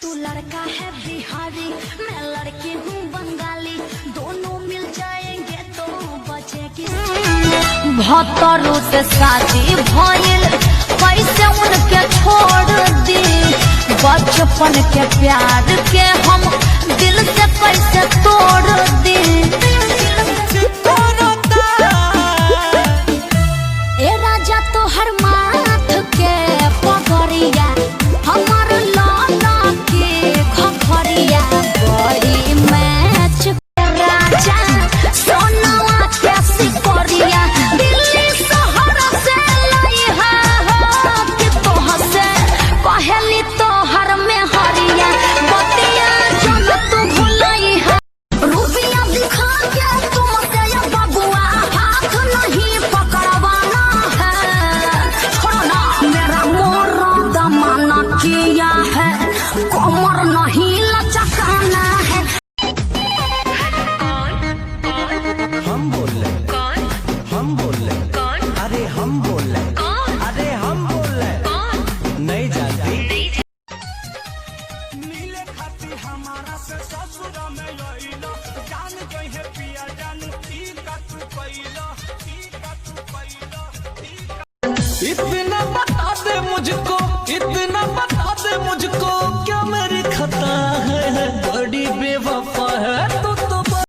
तू लड़का है बिहारी, मैं लड़की हूँ बंगाली, दोनों मिल जाएंगे तो बचेगी। भतरू से शादी भइल, कैसे उनके छोड़ दी? बचपन के प्यार के हम दिल से कैसे तोड़ दी? ए राजा, तोहर माथ के पगड़िया, हमर लाला के खखरिया, बड़ी मैच। राजा, सोनवा के सिकरिया दिल्ली शहर से लइहा हो, कि तोह से पहली तोहर में हरिया बतिया जन तू भुलइहा। रुपया दिखा के तुमसे ये बबुआ हाथ नहीं पकड़वाना है। छोड़ो ना, मेरा मोर दमाना किया है, कमर नहीं लचकाना है। हम बोल रहे। कौन? हम बोल रहे। कौन? अरे, हम बोल रहे। कौन? अरे, हम बोल रहे। कौन? नहीं जानती? मिले खातिर हमारा से ससुर में अइलो, जान गई है पिया जान, ई का तू कइलो।